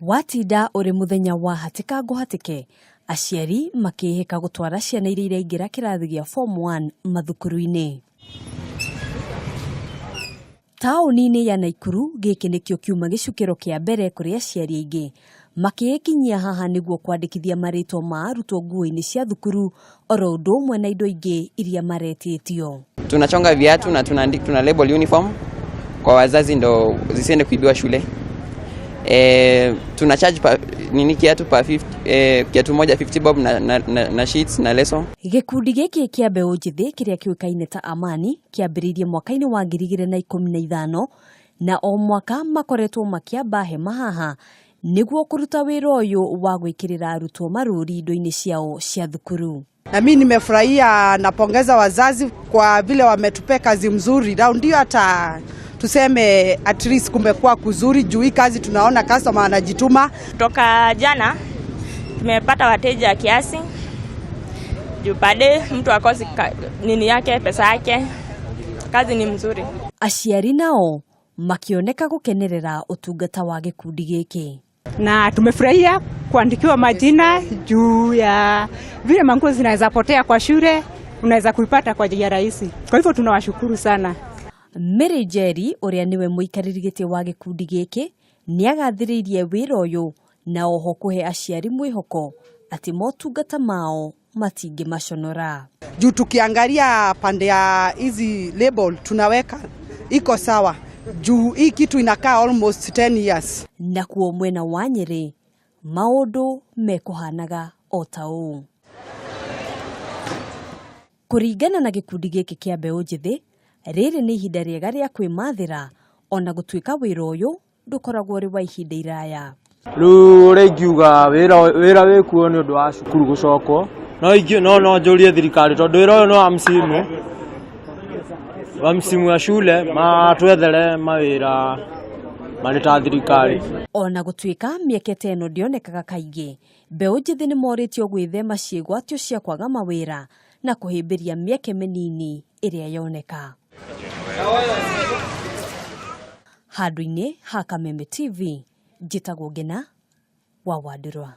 Watinda ũrĩ mũthenya wa hatĩka ngũhatĩke, aciari makĩĩhĩka gũtwara ciana iria iraingĩra kĩrathi gĩa form 1 mathukuru-inĩ. Taũni-inĩ ya Naikuru gĩkĩ nĩkĩo kiuma gĩcukĩro kĩa mbere kũrĩ aciari aingĩ makĩĩkinyia haha nĩguo kwandĩkithia marĩtwa ma arutwo nguo-inĩ cia thukuru oro ũndũ ũmwe na indo ingĩ iria maretĩtio. Tunachonga viatu na tuna label uniform kwa wazazi ndo zisiende kuibiwa shule. Tuna charge pa, nini kiatu pa 50, kiatu moja 50 bob na sheets na leso. Gĩkundi gĩkĩ kĩa mbeũ njĩthĩ kĩrĩa kĩũĩkaine ta Amani kĩambĩrĩirie mwaka-inĩ wa 2015 na o mwaka makoretwo makĩamba hema haha nĩguo kũruta wĩra ũyũ wa gwĩkĩrĩra arutwo marũri indo-inĩ ciao cia thukuru. Na mimi nimefurahia, napongeza wazazi kwa vile wametupea kazi mzuri, na ndio hata tuseme at least kumekuwa kuzuri juu hii kazi tunaona customer anajituma. Toka jana tumepata wateja kiasi juu pade mtu akosi nini yake pesa yake, kazi ni mzuri. Aciari nao makĩoneka gũkenerera ũtungata wa gĩkundi gĩkĩ. Na tumefurahia kuandikiwa majina juu ya vile manguo zinaweza potea kwa shule, unaweza kuipata kwa njia rahisi. Kwa hivyo tunawashukuru sana. Mary Njeri ũrĩa nĩwe mũikarĩri gĩtĩ wa gĩkundi gĩkĩ nĩagathĩrĩirie wĩra ũyũ na oho kũhe aciari mwĩhoko atĩ motungata mao matingĩmaconora. Juu tukiangalia pande ya hizi label tunaweka iko sawa, juu hii kitu inakaa almost 10 years. Nakuo mwena wa Nyĩrĩ maũndũ mekũhanaga o ta ũũ. Kũringana na gĩkundi gĩkĩ kĩa mbeũ njĩthĩ, rĩrĩ nĩ ihinda rĩega rĩa kwĩmathĩra ona gũtuĩka wĩra ũyũ ndũkoragwo ũrĩ wa ihinda iraya. Rĩu ũrĩa ingiuga wĩra wĩkuo nĩ ũndũ wa cukuru gũcokwo no njũrie thirikari tondũ wĩra ũyũ nĩ wa msimu wa shule matwethere mawĩra marĩ ta thirikari. Ona gũtuĩka mĩeke ta ĩno ndĩonekaga kaingĩ, mbeũ njĩthĩ nĩ morĩtio gwĩthema ciĩgwatio cia kwaga mawĩra na kũhĩmbĩria mĩeke mĩnini ĩrĩa yoneka. Handũ-inĩ ha Kameme TV, njĩtagwo Ngena wa Wandũrwa.